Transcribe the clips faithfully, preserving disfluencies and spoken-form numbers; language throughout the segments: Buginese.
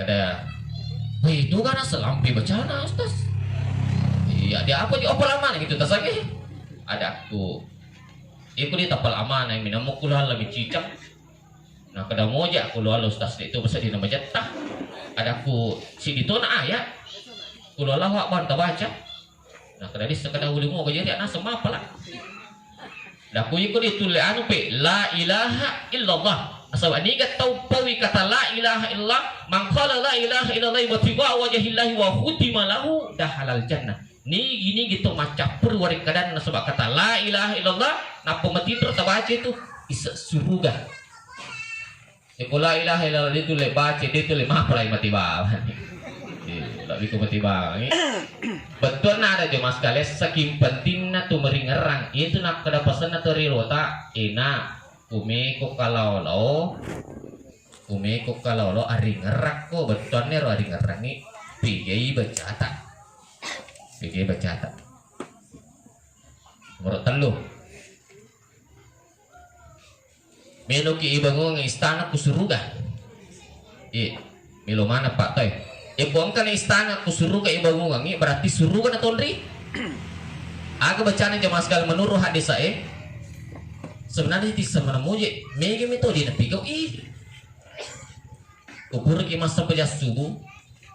Ada, "Weh, itu kan selampe bacana, Ustaz." "Iya, dia apa di apa lama itu tasage?" Adakku, "Iku di tapal amanah, minammu kulo Allah micicang." Nah, kada moja kulo Allah, Ustaz, itu bisa dina majetta. Adakku, "Sidi tona ayat. Kulo Allah wa banta baca." Nah, kada dissa kada uli moga jadi anak semapala. Nah, ku iko ditulle anu pe, la ilaha illallah. Nasaba niga tau paui kata la ilaha illallah, man qala la ilaha illallah wa tiba wajhillahi wa khutima lahu dahalal jannah. Nigi-nigi to maccappur warekkadanna nasaba kata la ilaha illallah, nappa matinro tabaca itu isse suruga. Eko la ilaha illallah de tulle baca, de tulle mapalai mati bawang. Iya, lebbi ko mati bawang. Bettuanna ada jemaah sekalian, saking pentingna tu meringerang. Itu nakkeda pasenna tu ri lota, ena, umeko kalau-lo, umeko kalau-lo aringerrakko, bettuanna ro aringerrangi, pigai bacata. Pigai bacata. Nomor tellu. Meloki ibangungang istana ku suruga. Iya, melo maneng, Pak, toh. Iya, ko engkana istana ku suruga ibangungangi, berarti suruga natonri. Aga bacana jamaah sekalian menurut hadis e? Sebenarnya tissa mana muje, mega mito di napigau i. Kuburki massempajang subuh,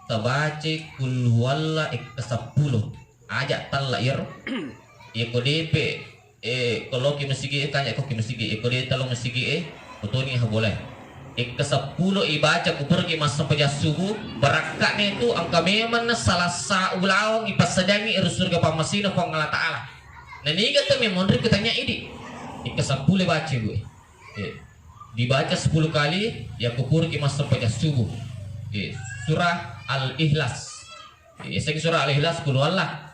tabace kulhuwalla ekka seppulo. Aja talla iyaro. Iyako depe, eh, koloki masigi, eh, tanya koki masigi, iyako de talo masigi, eh, kotoni ha boleh. Ekka seppulo ibaca kuburki massempajang subuh, barakka'na itu engka memang salah sa ulaweng ipassajangi ero surga pammasina Puang Allah Ta'ala. Naniga tu memang ri kutanya idi. Ekka seppulo baca gue. Eh, dibaca sepuluh kali, ya kuburki massempajang subuh. Eh, surah Al-Ikhlas. Yasengngi surah Al-Ikhlas, qul huwallah.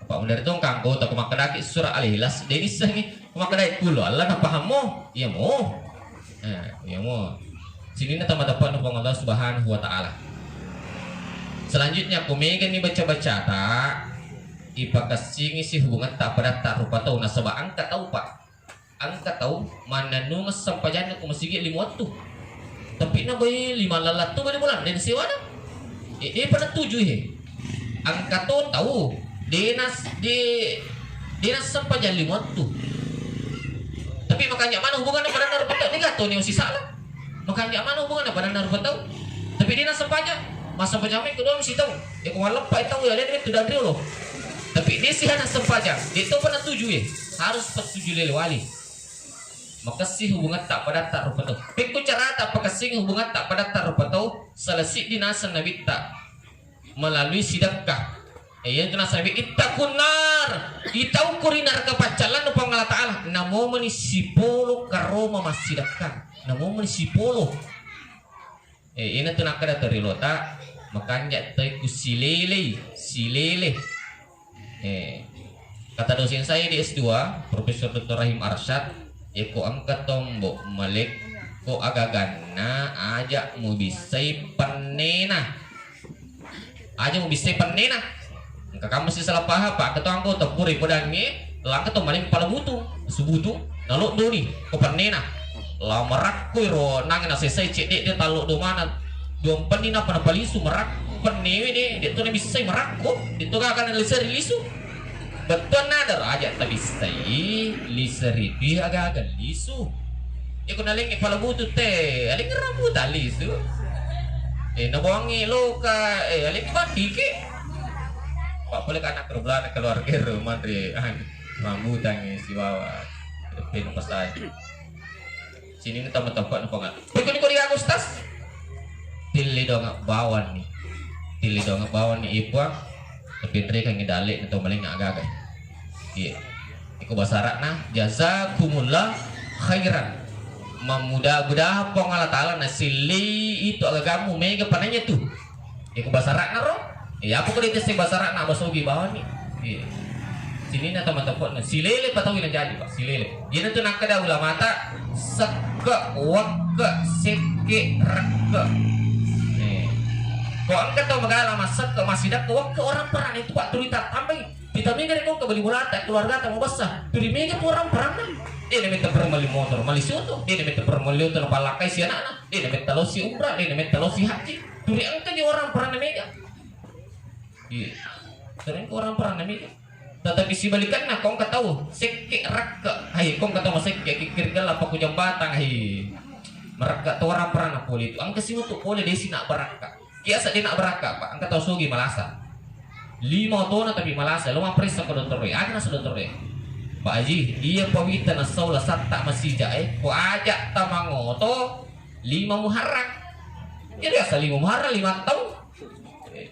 Apa dari tu engka anggota ku makkedaki surah Al-Ikhlas, de nissengngi. Ku makkedai qul huwallah, napahammo? Iya mo. Eh, iya mo. Sininna tama-, teppanna Puang Allah Subhanahu wa Ta'ala. Selanjutnya, ku megani baca-bacata, ipakessingi si hubungatta padatta rupa tau, nasaba engka tau, Pak. Engka tau mannennungeng sempajanna ko masigi lima wettu. Tapi na boe lima lallattu bali bulan, de nasewana. Eh, eh, pada tuju he. Engka to tau, de nas-, de, de nassempajang lima wettu. Tapi makanja mana hubunganna padanna rupa tau, de gato ni sisala. Makanja mana hubunganna padanna rupa tau. Tapi de nassempajang, massempajang me kedua mesti tau. Ya ko malleppa tau ya, de tu dan riolo. Tapi de sihana sempajang, de to pada tuju he. Harus patuju lele wali. Makessing hubungatta padatta rupa tau. Pekko carata pakessingi hubungatta padatta rupa tau, salah siddi naseng nabitta melalui sidekka. Eh, iyanatu naseng nabi, "Ittaqun nar, itauko ri naraka paccallanna Puang Allah Ta'ala." Namomeni sipolo karoma massidekka. Namomeni sipolo. Eh, ina tu nakkeda to ri lota, makanja toi ku silelei, silele. Eh, kata dosen saya di S dua, Profesor Doktor Rahim Arsyad, eko engka tombo malekko agaganna aja mubissai pennena. Aja mubissai pennena. Engka kamma si salah paham, Pak. Engka to anggota pura ipodangnge, langka to maleng pala butung, subutung, naloddo ni, ko pennena. La marakko iro nange nasesai cedde de taloddo mana. Dua penni napa napalisu marakko pennewe de, de to nabissai marakko, de to gaga naliseri lisu. Bettuanna ada raja tabissai, liseri pi aga-aga lisu. Iko nalengnge pala butung te, alengnge rambutan lisu. Eh, nabuangngi loka, eh, alengnge bandiki. Pak, pole ka anak kerbulana keluarga ro manre, anu, rambutan sibawa. Depe pasai. Sininna tama-, tama-, tama-, pengak. Pekko ni ko digaga, Ustaz? Tilli donga bawanni. Tilli donga bawanni, ipuang. Tapi nrekangngi dalle na to malengnga agaga. Iya. Iko basara'na, jazakumullah khairan. Mamudah-mudahan Puang Allah Ta'ala nasillei itu agagamu mega pananya tu. Iko basara'na ro. Iya, apa ko ditesseng basara'na, basogi bawani. Iya. Sininna tama-, tama-, silele patawi na jadi, Pak, silele. Iyanatu nakkeda ulamata, sekke, wekke, sekke, rekke. Eh. Ko engka tau magala massekke, massidekka, wekke, orang perang itu, Pak, tuli tattambai. Kita mega rekko engka bali bolata, keluargata mabessa. Tuli mega tu orang perang. Eh, na metta perang mali motor, mali sioto. Eh, na metta perang mali oto, napallakkai si anakna. Eh, na metta lao si umrah, eh, na metta lao si haji. Turi engka ni orang peranna mega. Iya. Turi engka orang peranna mega. Tetapi sibalikanna, kong katau sekke rakka. Hai, kong katau masekke, kikkir gella paku jambatang, hai. Marakka to orang peranna pole itu. Engka si untuk pole desi nak barakka. Kiasa de nak barakka, Pak. Engka tau sogi malasa. Lima otona tapi malasa. Lo mapparessa ko dottoro e. Aga nasa dottoro e? Pak Haji, iya pawita na saula satta masija e. Ko aja tamangoto lima Muharram. Jadi asa lima Muharram lima tahun.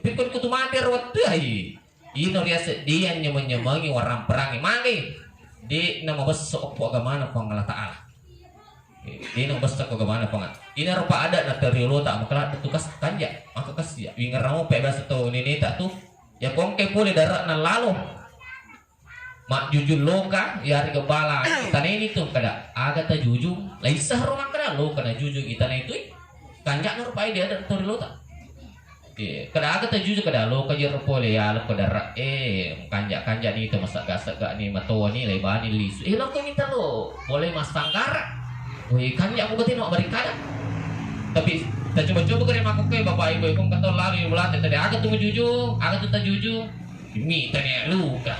Pikun kutu mati ro wettu ai. Ino riaseng de nyameng-nyamengi warang perangi. Magi? De na mabessa oppo agamana Puang Allah Ta'ala. Eh, de na mabessa ko agamana Puang. Ina rupa ada na teriolota makala tukas kanja. Maka kasi ya. Wingeramo pe biasa to neneta tu. Ya kongke pole darak na lalo. Majjujung loka, iyarega bala taneni tu kada aga tajujung, laisa ro makkada loka najujung itana itu, kanja'na rupai de ada tori lota. Eh, kada aga tajujung kada loka jero pole ya lo kada ra-, eh, kanja-kanja ni to masagga-sagga ni matoa ni laibani lisu. Eh, loka ni talo, boleh masanggara. Woi, kanja aku betul nak beri kada. Tapi tacoba-coba kare makkukkue bapak ibu, kong katau lalu ya belate tadi aga tu majujung, aga tu tajujung. Mitani luka.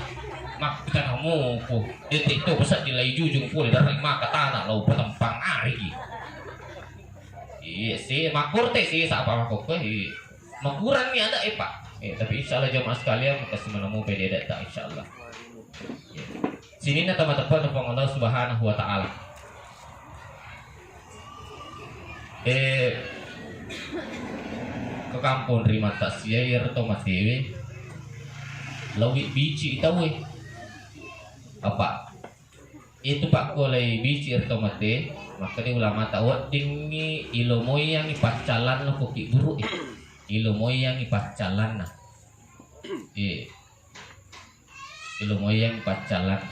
Makkutana muku. Detik to pesaddi lai jujung pole dari maka tanah lo petempang ari. Iya sih, makurte sih sapa makoko. Makurang ni ada eh Pak. Eh, tapi insya Allah jamaah sekalian, makasih menamu pede tak insya Allah. Iya. Sininna tama tepat Puang Allah Subhanahu wa Ta'ala. Eh, ke kampung ri mata siai ero to matewe, lawi bici tauwe. Apa? Itu pakkolai bici ero to mate, makkeda ulama ta weddingngi ilomoyangi paccallanna ko kibburu e. Ilomoyangi paccallanna. Eh, Ilomoyang paccallang.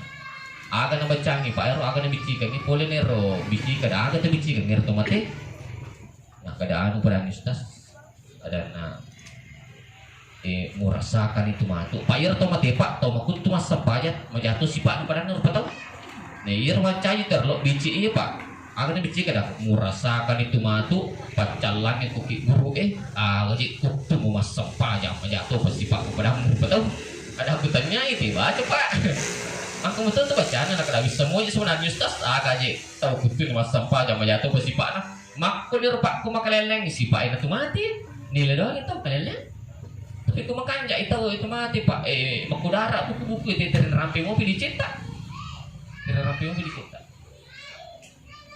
Aga nabacangi, Pak, ero aga nabicikangi pole nero bicika, da aga tabicikangi ero to mate. Nah, kada anu pada Ustaz. Adanna, eh, murasakan itu matu. Pak, ero to mate, Pak, to makuttu massempajang, majatu sipa'na padanna rupa tau. Nah, iyaro mancaji terlo bici iya, Pak. Aga nabicika da, murasakan itu matu, paccallangi ko kibburu e, aga je kuttu mu massempajang, maja to pasipa ko padammu rupa tau. Ada aku tanyai te baca, Pak. Aku betul tu bacana, nak kada bisa moja sebenarnya Ustaz, aga je tau kuttu ni massempajang, maja to pasipa na. Makko ni rupa ku makaleleng, sipa ina tu mati, nilai doang itu kaleleng. Tapi ku makanja itu, itu mati, Pak. Eh, makudara buku-buku itu, itu rampe mopi dicetak. Itu rampe mopi dicetak.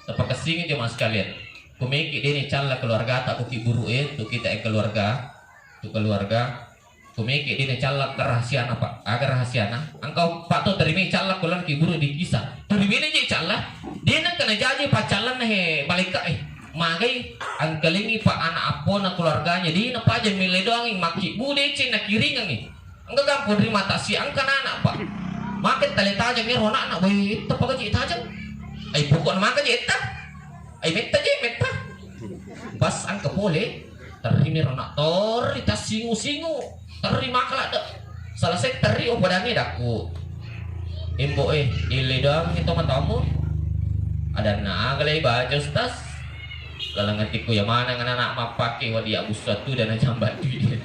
Tapakessingi jemaah sekalian. Kumeki deni calla keluargata, ku kiburu e, tu kita e keluarga, tu keluarga. Kumeki deni calla rahasiana, Pak. Aga rahasiana? Engka Pak to terima calla kulan kiburu di kisah. Terima je calla. Dena kena jaji paccallan he malaikat eh. Magai angkalingi Pak anak appona keluarganya. Dina paja mille doangi makki bude cin nakiringangi. Engka gampong ri mata si engka anak, Pak. Make tale tajang ero anakna, woi, etta pagaji tajang. Ai pokokna maka je etta. Ai metta je metta. Pas engka pole, terri mi ro anak torri tassingu-singu. Terri maka ladde. Selesai terri o padangi dakku. Embo e, ile doang itu matamu. Adanna aga lai baca Ustaz. Lalang atiku ya mana ngana anak mappake wadi abu satu dan jambat duit.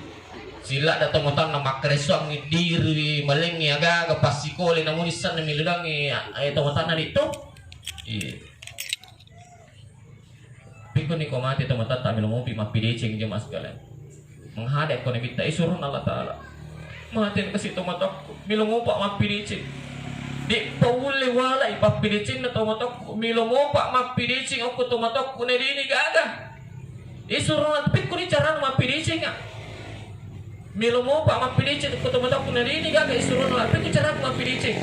Sila da tomatoanna makkaressoangngi diri, malengngi aga-aga, passikole, namuni senna miludangngi, eh, tomatoanna ritto. Iya. Pikkuni ko mate tomatoatta melo mopi mappideceng jemaah sekalian. Menghadap ko nabitta, eh, surun Allah Ta'ala. Mate kasi tomatoakku, melo mopa mappideceng. De paulle walai pappidecenna tomatoakku, melo mopa mappideceng okko tomatoakku na dini gaga. Isurona, pikkuni carana mappidecenga. Melo mopa mappideceng ko tomatoakku na dini gaga isurona, pikku carana mappideceng.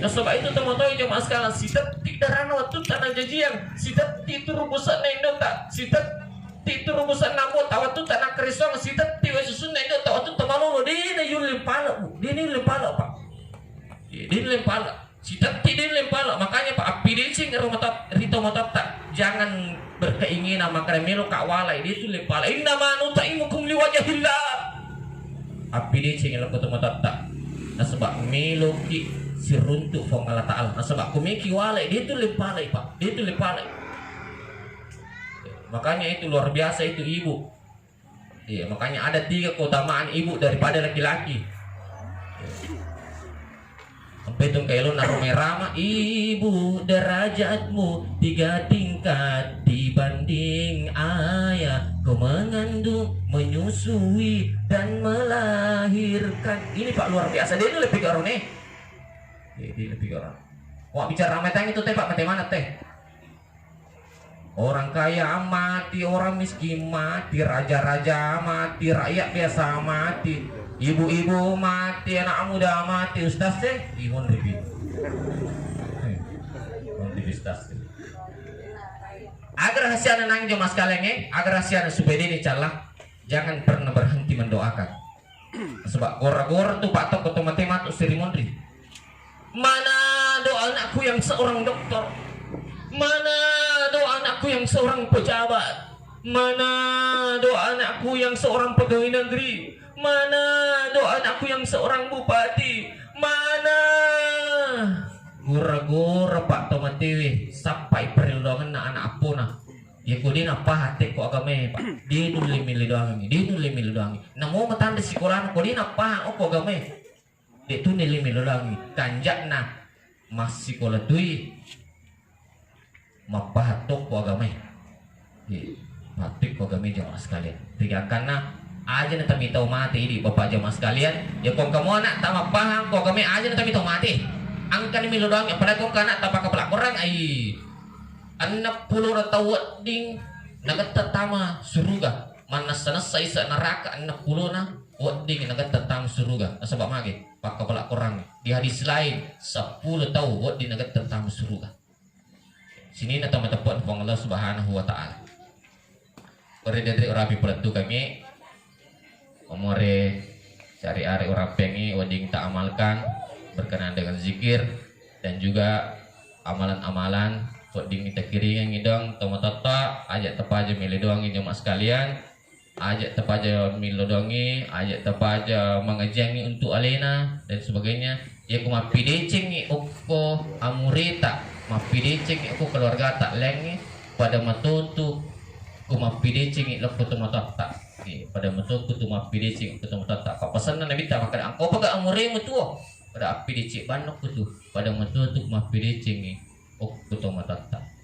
Nasaba itu tomatoa jamaah sekalian, sitetti darana wattutta najajiang, sitetti turu busanna indota, sitetti turu busanna ambota wattutta nakkaresoang, sitetti wae susunna indota wattutta malolo, de na yulle pala, Bu. De na yulle pala, Pak. De na yulle pala. Sitetti delleng pala, makanya Pak, appideceng ri tomatoa, ri tomatoatta, jangan berkeinginan makkeda melo ka walai, de tulle pala. Innama nutaimukum liwajahillah. Appideceng ri tomatoatta. Nasaba meloki siruntu Puang Allah Ta'ala. Nasaba kumeki walai, de tulle palai, Pak. De tulle palai. Makanya itu luar biasa itu ibu. Iya, makanya ada tiga keutamaan ibu daripada laki-laki. Sampai tu kaelo na Rhoma Irama, ibu derajatmu tiga tingkat dibanding ayah, kau mengandung, menyusui, dan melahirkan. Ini, Pak, luar biasa. Dia ini lebih ke orang nih. Jadi lebih ke orang. Wah, bicara ramai tanya itu teh, Pak, mate mana teh? Orang kaya mati, orang miskin mati, raja-raja mati, rakyat biasa mati, ibu-ibu mati, anak muda mati, ustaz teh, ihun ripi. Nanti ustaz teh. Agar hasiana nang jemaah sekalian, eh, agar hasiana supaya dia ini calak, jangan pernah berhenti mendoakan. Sebab gora-gora tu, Pak, toko to mate matu siri monri. Mana doa anakku yang seorang doktor? Mana doa anakku yang seorang pejabat? Mana doa anakku yang seorang pegawai negeri? Mana doa anakku yang seorang bupati? Mana? Gura-gura, Pak, to matewe, sappai perlu doangenna anak appona. Ya, ko de napahang tekko agamae, Pak. De nulle mille doangi, de nulle mille doangi. Namo matanda sikolana, ko de napahang okko agamae. De tu nilimi lolangi kanjakna massikola tui mappahatto ko agamae. Iya, pattu ko agamae jamaah sekalian. Tiga angkanna aja na tami tau mate idi bapak jamaah sekalian. Ya ko engka mo anak tamappahang ko agamae aja na tami tau mate. Angkani milo doang apalagi ko engka anak tapaka pelakorang ai. Enneng pulona tau wedding nagetta tama suruga. Mannessa-nessa isa neraka enneng pulona wedding nagetta tama suruga. Nasaba mage? Pakkapala Korang. Di hadis lain, seppulo tau wedding nagetta tama suruga. Sininna tama teppe'na Puang Allah Subhanahu wa Ta'ala. Ore dedre urapi pelettukangngi, omore syariat urappengngi wedding ta amalkan berkenaan dengan zikir dan juga amalan-amalan wedding takiringengngi doang tomatoatta, aja tapaja mele doangngi jamaah sekalian, aja tapaja millo doangngi, aja tapaja mangajiangngi untuk alena dan sebagainya. Iya ko mappidecengngi okko amureta, mappidecengngi okko keluargata, laingngi pada matotu ko mappidecengngi lokko tomatoatta. Iya, pada matotu ko mappidecengngi okko tomatoatta. Pappasenna Nabitta makkeda, angkopaga amuremu tuo? Pada appideceng banno ko tu. Pada matotu ko mappidecengngi okko tomatoatta.